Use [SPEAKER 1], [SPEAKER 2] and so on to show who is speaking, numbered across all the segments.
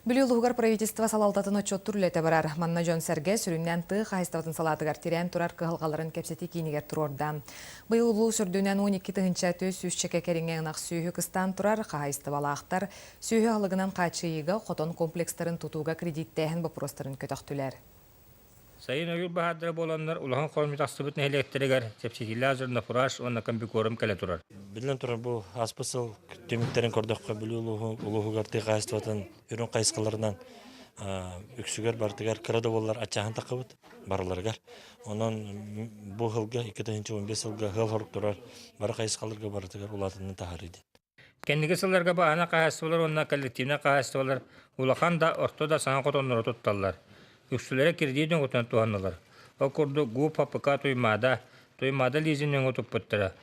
[SPEAKER 1] Бүлүү улууһугар правительство салалтатын отчуоттуур үлэтэ барар. Манна дьон-сэргэ сүрүннээн тыа хаһаайыстыбатын салаатыгар тирээн турар кыһалҕаларын кэпсэтии киинигэр туруорда. Быйыл улуус үрдүнэн 12 тыһыынча 400 кэриҥэ ынах сүөһү кыстаан турар хаһаайыстыбалаахтар сүөһү аһылыгынан хааччыйыыга хотон комплекстарын тутууга кредиттээһин боппуруостарын көтөхтүлэр.
[SPEAKER 2] Сайын ойуур баһаардара буоланнар улахан хоромньу тахсыбыт нэһилиэктэригэр чэпчэтиилээх зернофураж уонна комбикорм кэлэ турар.
[SPEAKER 3] Биллэн турар, бу ааспыт сыл түмүктэрин көрдөххө, Бүлүү улууһугар тыа хаһаайыстыбатын үрүҥ хайысхаларынан үксүгэр барытыгар кыра да буоллар аччааһын таххыбыт барыларыгар. Онон бу сылга 2015 сылга ыал хорук турар бары хайысхаларга барытыгар улаатыннан таһаарыы диэн.
[SPEAKER 2] Кэнники сылларга бааһына хаһаайыстыбалар уонна коллективнай хаһаайыстыбалар улахан да, орто да саҥа хотоннору тутталлар. Үксүлэрэ кредит өҥөтүнэн туһаннылар. Ол курдук ГУП АПК Туймаада, Туймаада лизин өҥө туппуттара.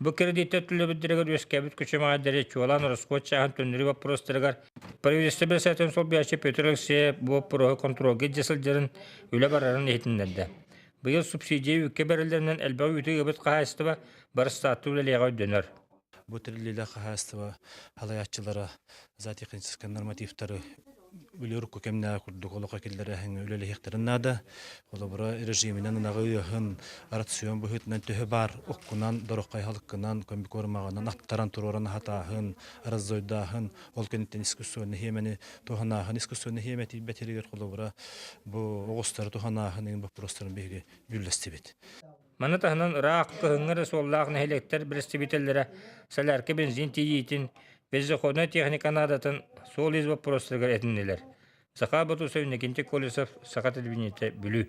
[SPEAKER 2] Бу кредиттэр төлөбүрдэригэр үөскээбит күчүмэҕэйдэри чуолаан ороскуот чааһын төннөрүү боппуруостарыгар правительство бэрэссэдээтэлин солбуйааччы Петр Алексеев бу боппуруоһу контролга илдьэ сылдьарын, үлэ барарын иһитиннэрдэ. Быйыл субсидия үүккэ бэриллэринэн элбэх үүтү ыабыт хаһаайыстыба барыстааттыы үлэлиэҕэ өйдөнөр.
[SPEAKER 4] Бу тэриллиилээх хаһаайыстыба салайааччылара зоотехническай нормативтары үлэ урукку кэмнээҕи курдук олоххо киллэрээһиҥҥэ үлэлэһиэхтэрин наада. Холобура, режиминэн ынаҕы ыаһын, рацион быһыытынан төһө баар оккунан, дороххой аһылыккынан, комбикормаҕынан аттаран туруоран аһатааһын, раззойдааһын, ол кэнниттэн искусственнай хиэмэни туһанааһын, искусственнай хиэмэ тиийбэт сиригэр холобура бу оҕустары туһанааһын иҥин боппуруостарын биһиги дьүүллэстибит.
[SPEAKER 2] Маны таһынан ыраах кыһыҥҥы эрэ суоллаах нэһилиэктэр бэрэстэбиитэллэрэ солярка бензин тиийиитин, вездеходнай техника наадатын суол-иис боппуруостарыгар этиннилэр. Саха Ботусов, Иннокентий Колесов, Саха телевидениетэ, Бүлүү.